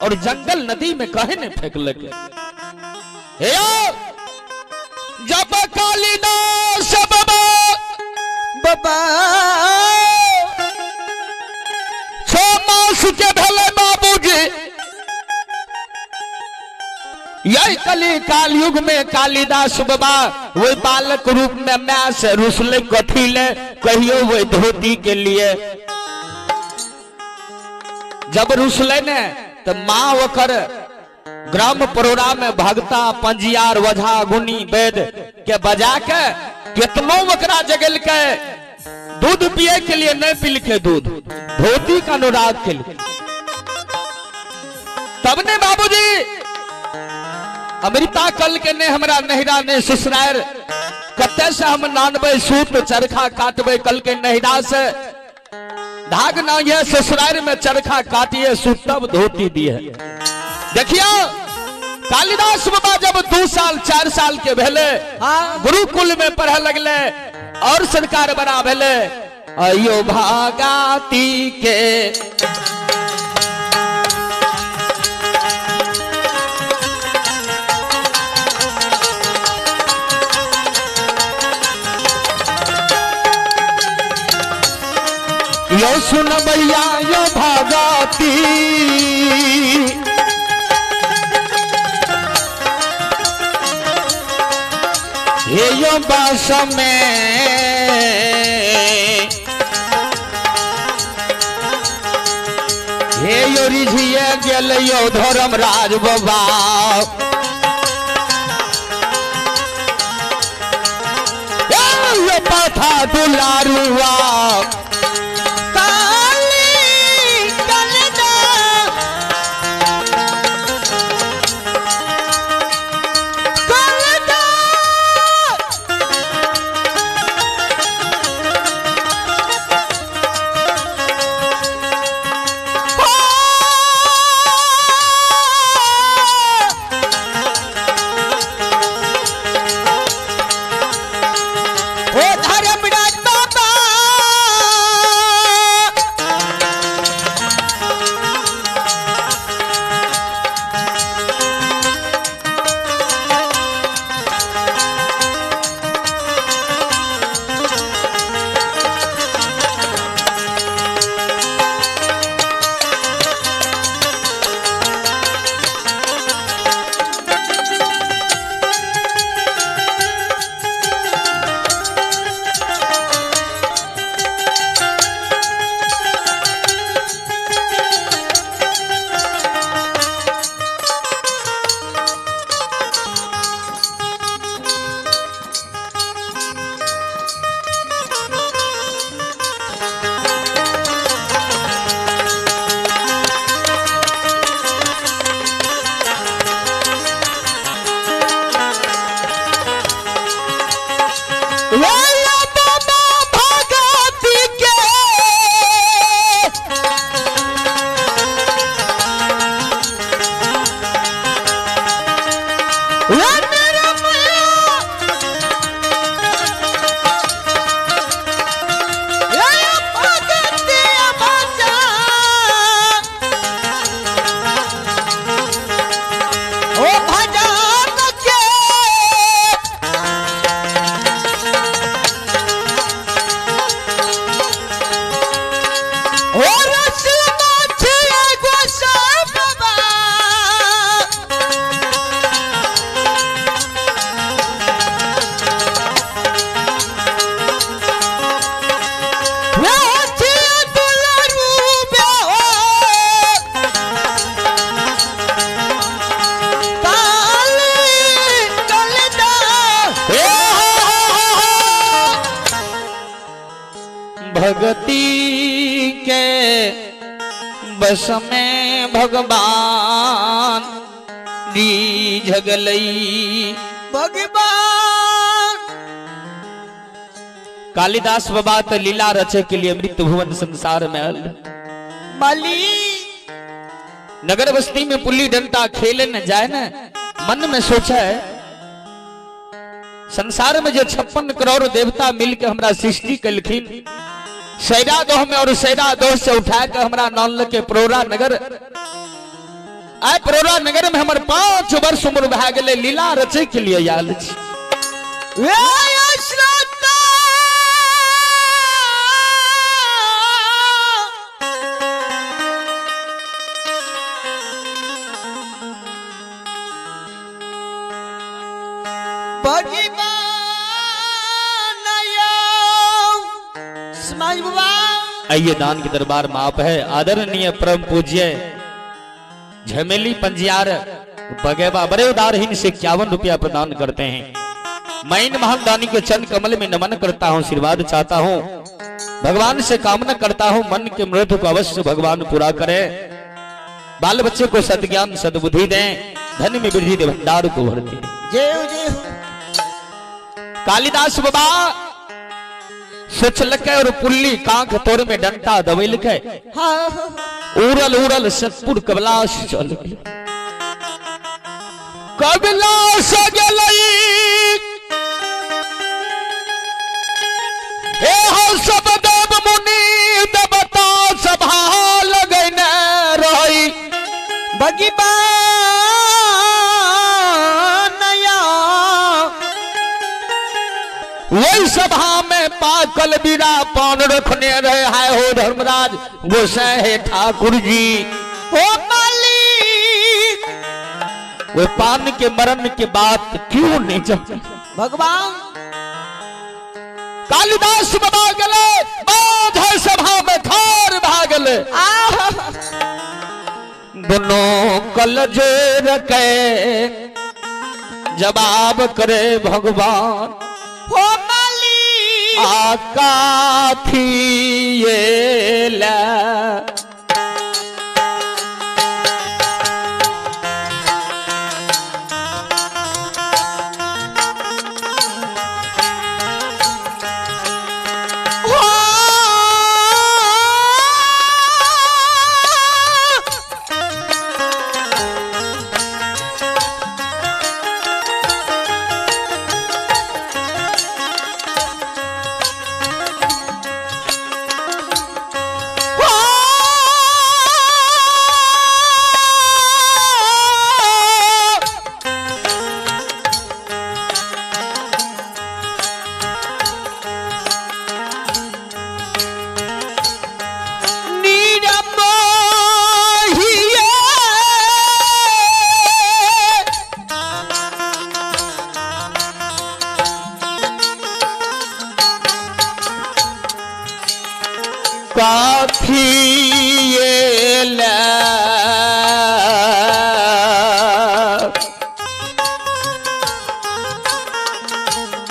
और जंगल नदी में कहे ने फेंकलक। हे जब कालिदास बाबा बाबा 6 मास के भेले बाबूजी, यही कली काल युग में कालिदास बाबा वही बालक रूप में माय से रुसले कथी ले कहियो वही धोती के लिए। जब रुसले ने तो माँ ओकर ग्राम परोड़ा में भगता पंजियार वझा गुनी वेद के बजा के कितनो ओकरा जगल के दूध पिए के लिए नहीं पिलके दूध, धोती का अनुराग के लिए। तब ने बाबूजी अमृता कल के ने हमरा नहिरा ने ससुरार कते से हम नानबे सूत चरखा काटबे, कल के नहिरा से धाग ना ये ससुरार में चरखा काटिए सूत तब धोती दिए। देखियो कालिदास बाबा जब 2 साल 4 साल के भेले गुरुकुल में पढ़े लगले और सरकार बना भेले अयो भागाती के यो सुन भैया यो भागाती हे यो बास में हे यो रिझिए गेल यो धर्मराज बाबा। यो पाथा दुलारुआ भगती के बस में भगवान झगलई भगवान। कालिदास बाबा तो लीला रचे के लिए मृत्यु भुवन संसार में अल मली नगर बस्ती में पुल्ली डंडा खेले न जाए न, मन में सोचा है संसार में जो 56 करोड़ देवता मिलके हमरा सृष्टि कलखिन सैरा दोह में और सैरा दोह से उठा के हमरा नान के प्रोरा नगर आइ परोरा नगर में हमर 5 वर्ष उम्र भए गेलै, लीला रचै के लिए आयल छी। वे श्रोता आइए दान के दरबार में आप है आदरणीय परम पूज्य झमेली पंजियार बगेबा बड़े उदारहीन से 51 रुपया प्रदान करते हैं। मैं इन महान दानी के चरण कमल में नमन करता हूँ, आशीर्वाद चाहता हूँ, भगवान से कामना करता हूँ मन के मृत्यु को अवश्य भगवान पूरा करे, बाल बच्चे को सदज्ञान सद्बुद्धि दें, धन में वृद्धि दे, भंडार को भर दे। जय जय हो। कालिदास बाबा सोचलकै और पुल्ली कांख तोड़ में डंटा दबेलकै, हाँ उड़ल उड़ल सतपुर कबलास चल गेलै। कबलास गेलै हे हो सब देव मुनि देवता सभा लगैने रही। बगीबा नया वही सभा में पाकल बीड़ा पान रखने रहे। हाय हो धर्मराज गोसाई हे ठाकुर जी हो मालिक, वो पान के मरण के बात क्यों नहीं जाने भगवान। कालिदास बाबा गले बाध सभा में खार भागले, दोनों कल जोर के जवाब करे भगवान हो मालिक। आकाथी ये ला